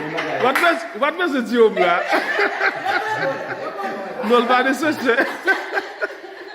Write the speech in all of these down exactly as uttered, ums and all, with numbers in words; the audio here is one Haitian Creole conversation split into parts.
Ou pa t bezwen, ou pa t bezwen di yo bra. Non, l pa nesesè.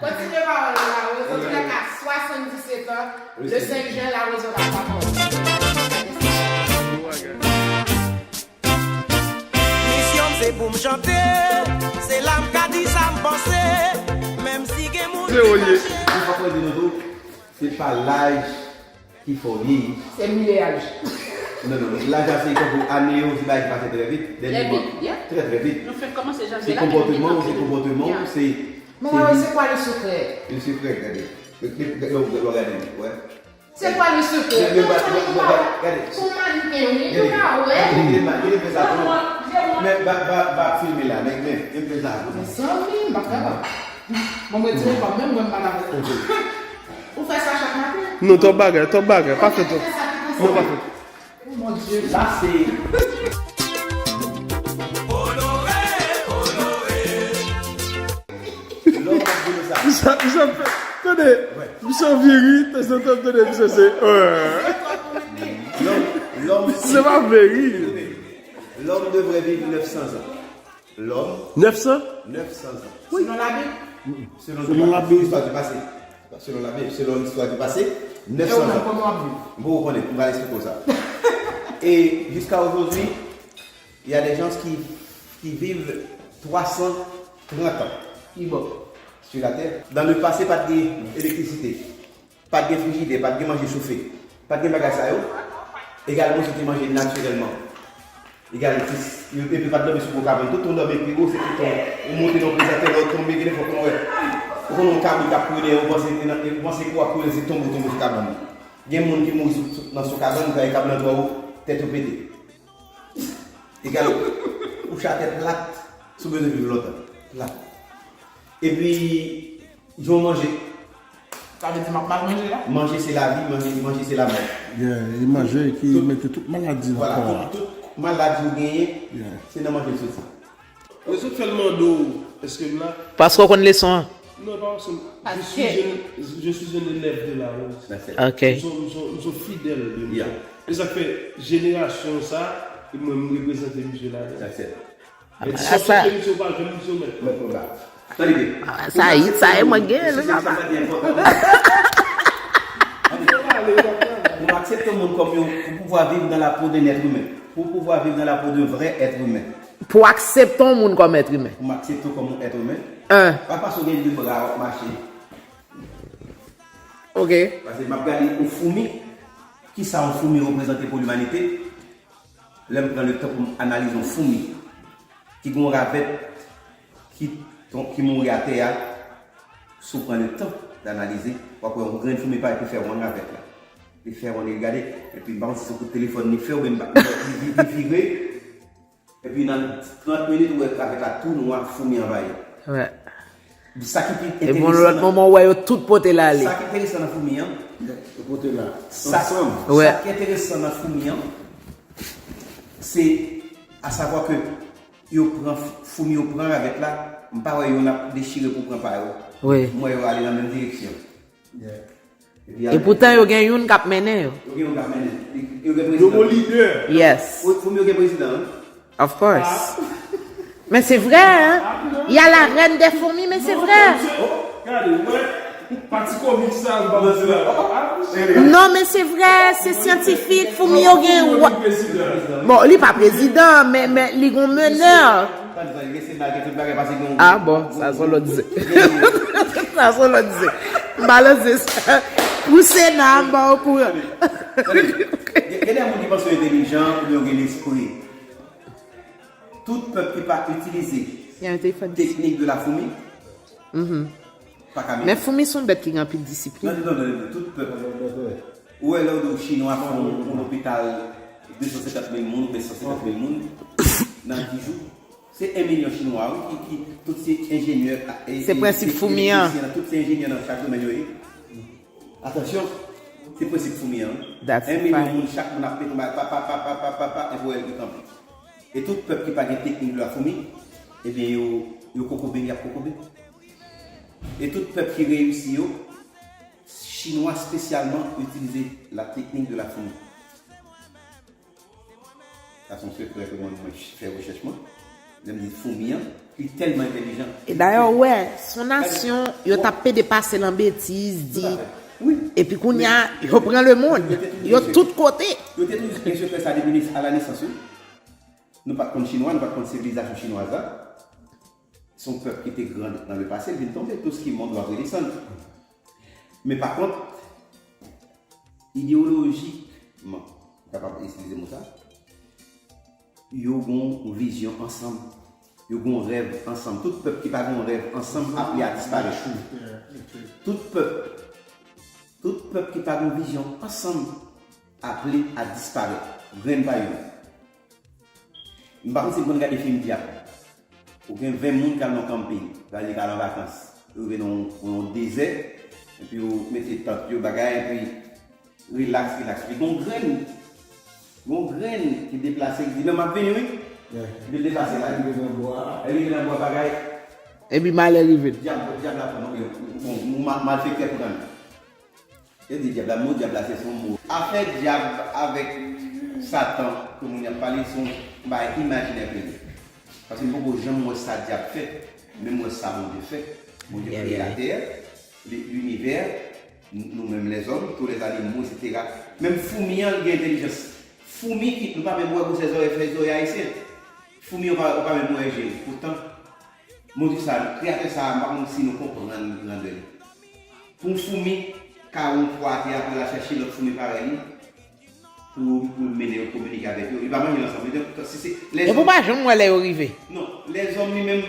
Kontinye pawòl ou, Larose. Antouka, swasanndiset an, le senk jen, Larose va pawòl. Misyon m se pou m chante, se la m ka di sa m panse, menm si gen moun ki fache. Yon fwa pou di nou tou, se pa laj ki fè w vyeyi. Se mileyaj. Non, non, laj la se tankou ane yo, se bagay ki pase trè vit, dènyèman. Trè vit, yeah. Trè, trè vit. Nou fenk kòmanse janvye la, men nou gentan pile. Se konpòteman w, se konpòteman w, yeah. Se, men se Larose, se kwa le sekrè? Le sekrè, gade. Gade, gade, gade, gade, wè. Se kwa le sekrè? Men, men, non, men, men, gade. Son manike, wi, nou pa wè. Gade, gade, gade, gade sa tou. Men, ba, ba, ba filme la, men, men, men sa tou. Mezanmi, m pa kapab. Bon, mwen di, mwen pa menm, mwen pa la. Ou fè sa chak maten? Non, twòp bagay, twòp bagay. Pa fè twòp. Non, pa fè. Oh, mon Dieu. Sa se. Lòm ap di nou sa. Misye, misye ap fè, tande, misye ap viri, tanzantan, tande, misye se, euh. Lòm, lòm. Se pa viri. Lòm devrait vivre neuf cents ans. Lòm. Nèf san? Nèf san zan. Selon Labib? Selon Labib. Selon listwa di pase. Selon Labib, selon listwa di pase, nèf san zan. E ou menm, kòman w ap viv? Bon, ou konnen, m pral eksplike w sa. Et jusqu'à aujourd'hui, il y a des gens qui, qui vivent trois cent trente ans. Ki bò? Sur la terre. Dans le passé, pa t gen elektrisite. Pa t gen frijidè, pa t gen manje chofe, pa t gen bagay sa yo. Egalman, yo te manje natirèlman. Egal, yo, epi pa t dòmi sou gwo kabann. Tout moun dòmi pi wo, se tout tan. Ou monte nan prezantè, lè w tonbe, gen de fwa w konn wè. Ou konn wè yon kabrit k ap kouri dèyè w, ou panse, ou panse kou ap kouri, se tonbe w tonbe sou kabann nan. Gen moun ki mouri sou, sou, nan sou kabann, kay kabann nan twò wo, tèt yo pete. Egal, kouche atè plat, si w bezwen viv lontan. Plat. Epi, jan w manje. Sa vle di m ap mal manje la? Manje se lavi, manje, manje se lamò. Yeah, e manje ki mete tout maladi nan kò a. Voilà, tout, tout maladi ou genyen, yeah, se nan manje l soti. Yo sot fè l mande w, èske m la? Paske w konn leson an. Non, pa paske m, je suis un, je suis un élève de Larose. That's it. Ok. M son, m son, m son fidèl de misye. Yeah. E sa k fè jenerasyon sa, e mwen m reprezante misye ladan. That's it. Ah, sa, sa, sa, misye pa jwenn misye mèt. Mèt konba. Tande byen. Ah, sa, sa, sa, e mwen gen, misye sa pa di enpòtan. Pou aksepte yon moun kòm yon, pou pouvoir vivre dans la peau d'un être humain. Pour pouvoir vivre dans la peau d'un vrai être humain. Pou aksepte yon moun kòm èt imen. Pou m aksepte w kòm yon èt imen. An. Pa paske w gen de bra w ap mache. Ok. Paske m ap gade yon foumi, kisa yon foumi reprezante pou limanite, lè m pran le tan pou m analize yon foumi ki gen yon ravèt ki, ki mouri atè a, si w pran le tan d'analize, w ap wè yon grenn foumi parèt li fè wonn ravèt la. Li fè wonn, li gade, epi m pa konn si se kout telefòn li fè oubyen li, li, li vire. Epi nan trant minit, ou wè ravèt la tou nwa, foumi anvayi. Wè. Sa ki pi enteresan. Epi yon lòt moman, ou wè yo tout pote l ale. Sa ki enteresan nan foumi an, yo pote l la. Sa, ansanm. Wè. Sa ki enteresan nan foumi an, se asavwa ke yo pran, foumi yo pran ravèt la, m pa wè yo n ap dechire pou pran pa yo. Wi. M wè yo ale nan menm direksyon. Yeah. E poutan, yo gen youn k ap mennen yo. Yo gen youn k ap mennen. Yo gen prezidan. Yo gen lidè. Yes. Foumi yo gen prezidan, wi. Of course. Ah. Men se vrè, hein? Ah, non. Il y a la reine des fourmis, men se vrè. Oh, gade, mwen, Pati komik sa, ou pa wè se la. Non, men se vrè, se syantifik, foumi yo gen. Bon, li pa prezidan, men, men li gon menè. Ah bon, sa se yon lòt zen. Sa se yon lòt zen. M pa nan zen sa. Pou Sena, m pa okouran. Gen de moun ki panse yo entelijan oubyen yo gen lespri. Tout pèp ki pa itilize teknik de la foumi, pa ka menm. Men foumi se yon bèt ki gen anpil disiplin. Non, non, non, non, tout pèp. Ou wè lè yo di w Chinwa fè yon, yon lopital de san senkant mil moun oubyen san senkant mil moun nan dis jou. Se en milyon Chinwa, wi, ki, ki tout se enjenyè, e, se e, prensip e, foumi an. Elektrisyen, tout se enjenyè nan chak domèn yo ye. Atansyon, se prensip foumi an, wi. En milyon moun, chak moun ap mete yon bagay, pa, pa, pa, epi w wè li kanpe. E tout pèp ki pa gen teknik de la foumi, ebyen, yo, yo kokobe, y ap kokobe. E tout pèp ki reyisi yo, Chinwa espesyalman itilize la teknik de la foumi. Sa se yon sekrè ke mwen, mwen fè rechèch mwen. Lè m di foumi an, li tèlman entèlijan. E dayè, w wè, se yon nasyon, yo t ap pede pase l an betiz, di, epi kounye a, yo pran lemonn. Yo tout kote. Yo te toujou gen sekrè sa depi nes-, a la nesans, wi. Nou pa t konn chinwa, nou pa t konn sivilizasyon chinwaz la. Se yon pèp ki te gran nan le pase, l vin tonbe. Tout ce qui monte doit redescendre. Men pa kont, ideyolojikman, m kapab itilize mo sa, yo gon vizyon ansanm. Yo gon rèv ansanm. Tout pèp ki pa gon rèv ansanm aple a disparèt. Tout pèp, tout pèp ki pa gon vizyon ansanm aple a disparèt. Grenn pa youn. M pa konn si w konn gade fim dyab. Ou gen ven moun k al nan camping, sa vle di k al an vakans. Yo rive nan yon, yon dezè, epi yo mete tant yo, bagay, epi rilaks, rilaks. Epi gon grenn, gon grenn ki deplase, ki di, "Men m ap vini, wi." Epi l deplase la, li rive nan bwa, li rive nan bwa, bagay. Epi malè rive l. Dyab, dyab la pran, bon, bon, mal-, malfektè pou kanmenm. Yo di dyab la, mo dyab la se yon mo. Afè dyab avèk Satan ke moun yo ap pale, se yon bagay imajinè ke li ye. Paske m poko janm wè sa dyab fè, men m wè sa Bondye fè. Bondye kreye latè, li-, linivè, n-, nou menm lèzòm, tous les animaux, et cetera. Menm foumi an, li gen entèlijans. Foumi ki, nou pa menm wè gwosè zòrèy, fè zòrèy ayisyen. Foumi, ou pa, ou pa menm wè je l. Poutan, Bondye sa, kreyatè sa, m pa konn si nou konprann grandè li. Pou yon foumi ka wont pwa atè a pou l al chèche lòt foumi parèy li, pou, pou l mennen yo, kominike avèk yo, li pa manje l ansanm. Li te, si se, lèzòm. Epi w pa janm wè lè yo rive. Non, lèzòm li menm,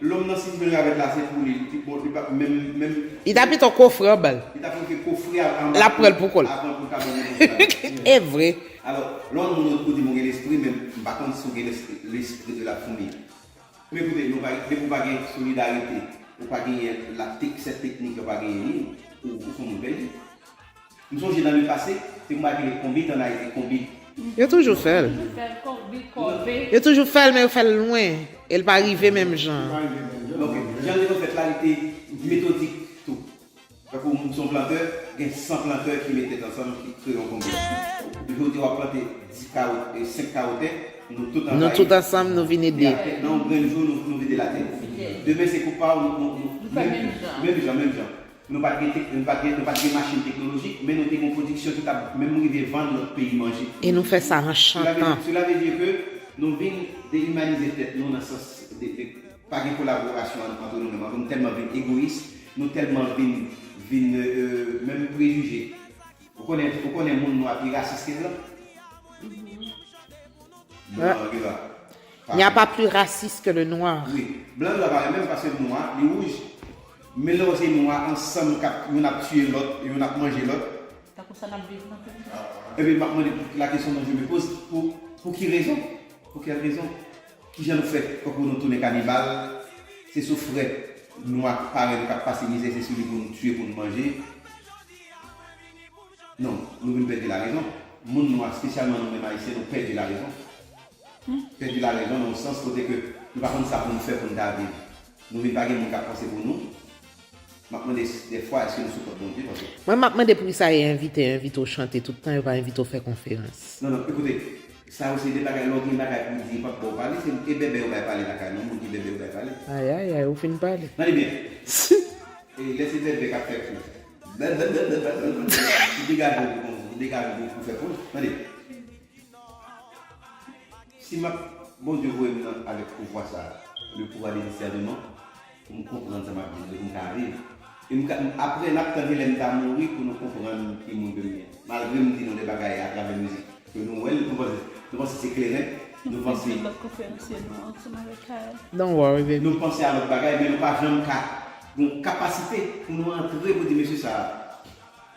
lòm nan sis mil ravèt la, se pou li, li, bon, li pa, menm, menm. Li ta pito kofre anba l. Li ta pito kofre anba l. L ap pran l pou kò l. Avan pou l ka ban moun nan. E vre. Alò, lè yon moun ou di m ou gen lespri, men m pa konn si w gen lespri, lespri de la foumi. Men koute, nou pa, depi w pa gen solidarite, ou pa genyen la tek-, sèt teknik yo pa genyen li, ou, ou se yon moun pèdi. M sonje nan le pase, te konbit, konbit an Ayiti, konbit. Yo toujou fè l. Yo toujou fè l, men yo fè l lwen. E l pa rive menm jan. Donk, jan li te fèt la, li te metodik tou. Tankou moun se yon plantè, gen san plantè ki met tèt ansanm, ki kreye yon konbit. Jodi a w ap plante dis kawo, e senk kawo tè, nou tout ansanm, nou vin ede. Nan yon grenn jou, nou, nou vide latè. Demen se kou pa w, nou, nou, nou, menm jan, menm jan. Nou pa t gen tek-, nou pa t gen, nou pa t gen machin teknolojik, men nou te gen yon pwodiksyon ki t ap menm rive vann lòt peyi manje. E nou fè sa an chantan. Cela veut dire, cela veut dire que nou vin deimanize tèt nou nan sans de, de Pa gen kolaborasyon ant, ant nou menm. Nou tèlman vin egoyis, nou tèlman vin, vin, euh, euh, menm prejije. Ou konnen, ou konnen moun nwa pi rasis ke blan? Blan an gen la. Il n'y a pas plus raciste que le noir. Wi. Blan yo pa renmen paske nwa, li wouj. Men lè w se nwa ansanm k ap, youn ap tiye lòt, youn ap manje lòt. Tankou sa n ap viv nan peyi a. Epi m ap mande la question dont je me pose, pou, pou ki rezon? Pou kèl rezon? Kijan nou fè tankou nou tounen kanibal? Se sou frè nou ak parèy nou k ap pase mizè, se sou li pou n tiye, pou n manje. Non, nou vin pèdi larezon. Moun nwa, espesyalman nou menm Ayisyen, nou pèdi larezon. Pèdi larezon nan yon sans kote ke nou pa konn sa pou nou fè pou n ta viv. Nou vin pa gen moun k ap panse pou nou. M ap mande dèfwa, èske nou sou kont Bondye? Paske mwen, m ap mande poukisa yo envite yo, envite w chante tout tan, yo pa envite w fè konferans. Non, non, ekoute, sa yo se de bagay, lè w gen bagay pou w di, yo p ap ba w pale, se e bèbè yo bay pale lakay nou, moun ki bèbè yo bay pale. Ayayay, ou fin pale. Tande byen. E lè se bèbè k ap fè kou, Bèl, bèl, bèl, bèl, bèl, bèl, bèl. Li degaje w pou konn, li degaje w pou fè pou l. Tande. Si m ap, Bondye voye m nan avèk pouvwa sa a, le pouvoir de discernement, pou m konprann sa m ap di, pou m ka viv. E m ka, apre, n ap tann lè m ta mouri pou nou konprann ki moun ke m ye. Malgre m di nou de bagay atravè mizik. Ke nou wè l, nou panse, nou panse se kleren, nou panse. Lòt konferans, se nou ansanm avèk Kael. Don't worry, baby. Nou panse a lòt bagay, men nou pa janm ka gen kapasite pou nou antre pou di, mesye sa a,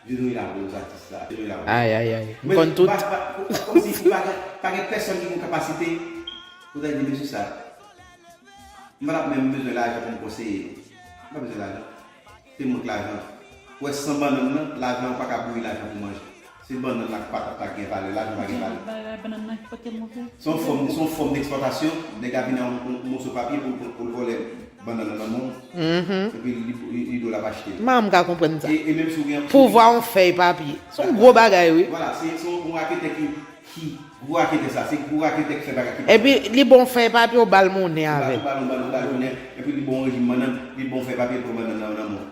Dieudonné Larose, atis la, Dieudonné Larose. Ay, ay, ay. M konn tout. Pa, pa, kòmsi pa gen, pa gen pèsòn ki gen kapasite pou ta di, mesye sa a, m pa t ap menm bezwen lajan pou m konseye. M pa bezwen lajan. Se mank lajan. Ou wè, san bannann nan, lajan ou pa ka bouyi lajan pou manje. Se bannann ak patat la ki gen valè, lajan pa gen valè. Bagay bannann nan ki pote move. Se yon fòm, se yon fòm dekspòtasyon. Nèg la vin ak yon, yon moso papye pou, pou, pou l vòlè bannann nan nan men w. Epi li, li, li di w l ap achte l. Manman m ka konprann sa. E, e menm si w gen. Pouvwa yon fèy papye. Se yon gwo bagay, wi. Vwala, se, se yon, yon raketè ki, ki gwo raketè sa. Se gwo raketè ki fè bagay ki. Epi li bon fèy papye, ou ba l monnen avè l. Ou ba l, ou ba l, ou ba l monnen. Epi li bon rejim bannann, li bon fèy papye pou bannann nan nan men w.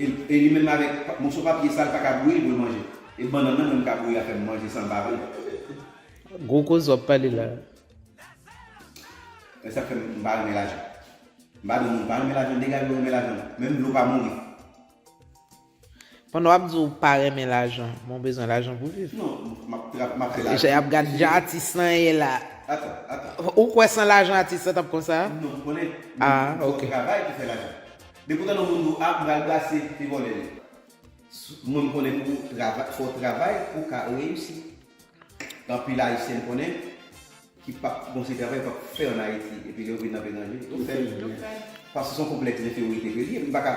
E, e li menm avèk pa, moso papye sa, l pa ka bouyi l pou l manje. E bannann nan menm ka bouyi l, fè m manje san l pa vle. Gwo koze w ap pale la. E sa k fè m pa renmen lajan. M pa di moun pa renmen lajan, degaje w renmen lajan. Menm dlo pa mouri. Pandan w ap di w pa renmen lajan, men w bezwen lajan pou viv. Non, m ap tra-, m ap fè lajan. Jan y ap gad jan atis lan ye la. Atann, atann. Ou kwè san lajan atis lan t ap konsa? Non, m konnen. Ah, ok. Fò w travay pou fè lajan. Depi w tande yon moun di w, a, m pral brase, se vòlè li. Mwen, m konnen pou w trava-, fò w travay pou w ka reyisi. Gen anpil Ayisyen m konnen ki p ap, gon seri travay yo p ap fè ann Ayiti, epi lè yo vin nan letranje, yo fè l. Paske se yon konplèks enferiorite ke l ye, m pa ka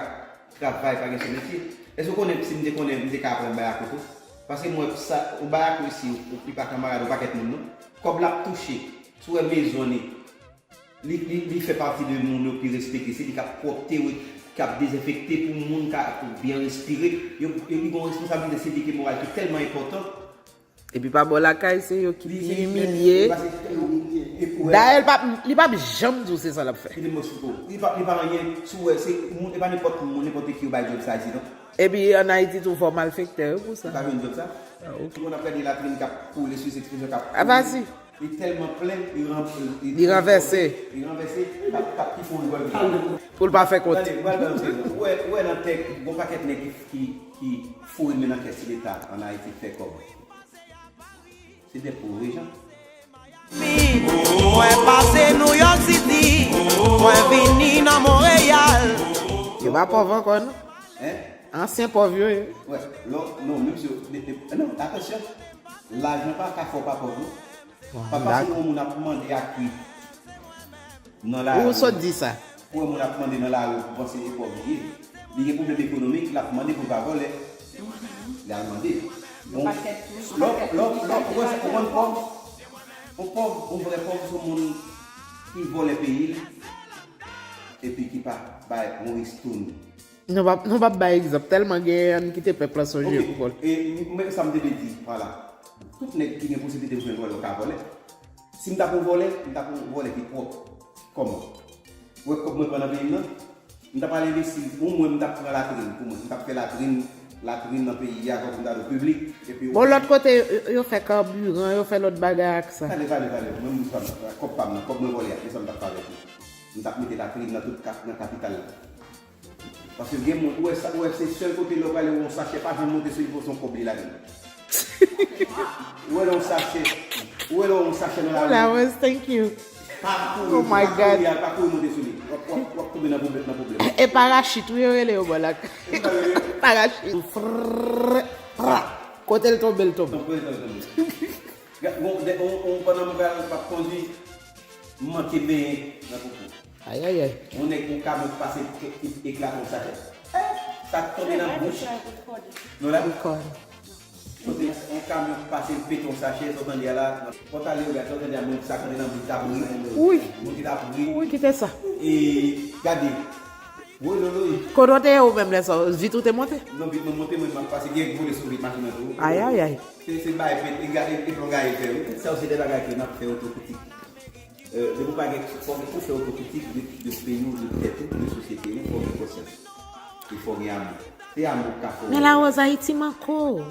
travay, pa gen sou metye. Èske w konnen, si m te konnen, m te ka aprann Bayakou tou? Paske m wè sa, yon Bayakou isi, ou pi pa kanmarad yon pakèt moun, non. Kòb l ap touche, si w wè mezon li, li, li, li fè pati de moun yo pi respekte. Se li k ap pwòpte, wi, k ap dezenfekte pou moun ka byen respire. Yo, yo, li gen yon responsablite sivik e moral ki tèlman enpòtan. Epi pa bò lakay, se yo ki pi imilye. Dayè, li p ap, li p ap janm di w se sa l ap fè. Kite m eksplike w. Li pa, li pa anyen, si w wè, se moun, e pa nenpòt moun, nenpòt ki yo bay djòb sa isi, non. Epi ann Ayiti tou, fò malfektè yo pou sa. Li pa jwenn djòb sa. Ah, ok. Tout moun ap gade latrin k ap koule, sou ekspresyon k ap koule. Ah, vas-y. Li tèlman plen, li ran-, li, li ranvèse. Li ranvèse, k ap, k ap ki fon l vòl. Pou l pa fè kont. Tande, m pral ba nou se egzanp. Ou wè, ou wè nan tèt, gon pakèt nèg ki, ki, ki foure men nan kès Leta ann Ayiti fè kòb. Se de pwove jan. Mwen pase New York City, mwen vini nan Monreyal. Yo pa pòv ankò, non? Hein? Ansyen pòv yo ye. Wè, non, non, menm si yo, de, de, non, atansyon. Lajan pa ka fè w pa pòv, non. Bon, pa paske yon moun ap mande a kri nan lari. Ou sot di sa. Pou yon moun ap mande nan lari, ou panse e pòv li ye. Li gen pwoblèm ekonomik, l ap mande pou l pa vòlè. Li al mande. Bon, lò, lò, lò, ou wè, ou konn pòv? Yon pòv, yon vrè pòv, se yon moun ki vòlè peyi l, epi ki pa bay yon ristoun. Nou p ap, nou p ap bay egzanp, tèlman gen yonn ki te pè pran sonje pou kò l. Ok, e, m, men sa m te vle di pa la. Tout nèg ki gen posiblite pou jwenn vòlè, yo ka vòlè. Si m t ap yon vòlè, m t ap yon vòlè ki pwòp. Kòman? Ou wè kòb mwen pran nan peyi m nan? M t ap al envesti, ou mwen, m t ap pran latrin pou mwen. M t ap fè latrin, latrin nan peyi a, kòm m ta di w piblik, epi. Bon, lòt kote, yo, yo fè kabiran, yo fè lòt bagay ak sa. Tande, tande, tande. Mwen, m di sa, kòb pa m nan, kòb mwen vòlè a, men sa m t ap fè avèk li. M t ap mete latrin nan tout ka-, nan kapital la. Paske gen moun, ou wè sa, ou wè se sèl kote lè w prale, ou wè yon sachè pa janm monte sou li, pou se yon kòb li ladan l. Ou wè lè yon sachè, ou wè lè yon sachè nan lari. Flowers, thank you. Pa kouri, oh my God, pa kouri, pa kouri monte sou li. W ap, w ap, w ap tonbe nan pwoblèm, nan pwoblèm. E parachit, wi, yo rele yo bò la. Parachit. Frrrr, pra. Kote l tonbe, l tonbe. Tonbe, tonbe, tonbe. Ga-, bon, de, on, on, pandan m pral, m ap kondwi, m manke benyen nan poupou. Ayayay. On nèg, on kamyon ki pase, ki, ki eklate on sachè. Eh, sa tonbe nan bouch. Non, la. Kote, on kamyon ki pase, l pete on sachè, sa w tande a la. Pòt ale, ou gade, sa w tande a, moun ki sa kanpe nan bouch, t ap ri. Wi. Moun ki t ap ri. Wi, kite sa. E, gade. Wi, non, non, wi. Kote w te ye ou menm lè sa? Vit ou te monte? Non, vit mwen monte, mwen, m ap pase, gen vole sou vit machin nan tou. Ayayay. Se, se bay pete, e gade, e plon gaye fè, wi. Sa yo se de bagay ke n ap fè otokritik. Euh, depi w pa gen, fò w fè otokritik de, de peyi w, de tèt ou, de sosyete w, fò w gen konsyans. E fò w gen amou. Se amou k ka fè w Men wè. Larose, Ayiti manke w.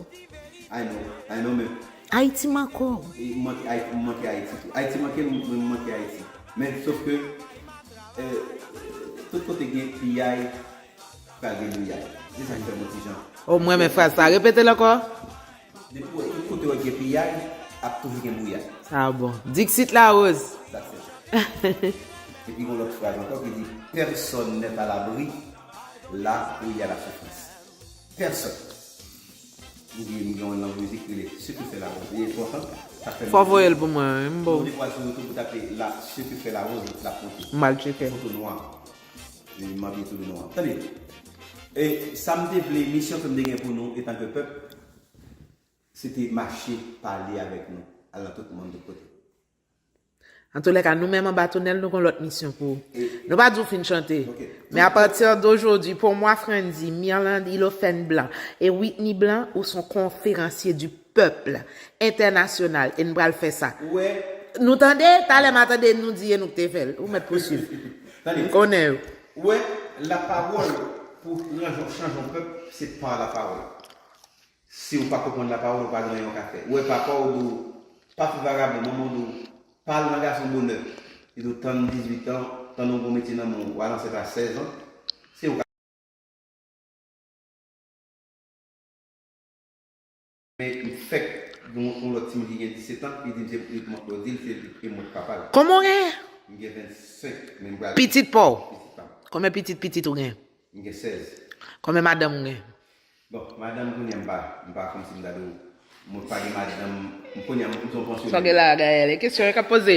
I know, I know, men Ayiti manke w. e, m manke Ayiti, m manke Ayiti tou. Ayiti manke m, mwen m manke Ayiti. Men sof ke euh, tout kote gen piyay, pral gen louyay. Se sa ki fè mwen ti jan. O mwen men fraz sa. Repete l ankò. Depi w wè tout kote w gen piyay, ap toujou gen bouyay. Sa bon. Dixit Larose. That's it. Epi yon lòt fraz ankò ki di personne n'est à l'abri là où il y a la souffrance. Personne. M gen m gen yon nan mizik ki rele Ce que fait la rose. Li enpòtan. Sa fè Fò voye l pou mwen, wi, m Ou bon. depo al sou YouTube ou tape la Ce que fait la rose, l ap monte. M al tcheke. Foto nwa. Li mande tou nwa. Tande. E sa m te vle, misyon ke m te gen pou nou etan ke pèp, se te mache pale avèk nou. Al nan tout mòn, tout kote. Antoulèka, nou menm anba tonèl, nou gon lòt misyon pou ou. E Nou pa di w fin chante. Ok. Men apati dojodi, pou mwa Frandi, Mirlande Ilofène Blanc e Whitney Blanc, ou son konferansye di pèp entènasyonal, e n pral fè sa. Ou wè, Nou tande, talè m a tande nou di e nou k te fè l. Ou mèt pouswiv. tande. M konnen yo. Ou wè, lapawòl pou ranj- chanje yon pèp, se pa lapawòl. Si ou pa konprann lapawòl, ou pa gen anyen ou ka fè. Ou wè papa w di w, pa fè vagabon, manman w di w, pa al nan gason bonè. Li di w tann dizuit an, tann yon bon metye nan men w, w al ansent a sèz an. Se ou ka Men m fèk gen yon yon lòt timoun ki gen disèt an, li di m se li mwen yo di l se li ki mwen k papa l. Kòman w genyen? M gen vennsenk, men m pral Pitit pa w. Pitit pa m. Konbyen pitit pitit ou genyen? M gen sèz. Konbyen madanm ou genyen? Bon, madanm kounye a m pa, m pa kòmsi m ta di w, mwen pa gen madanm, m kounye a m se yon pansyone. Sa w gen la, Gaëlle? Kesyon yo k ap poze.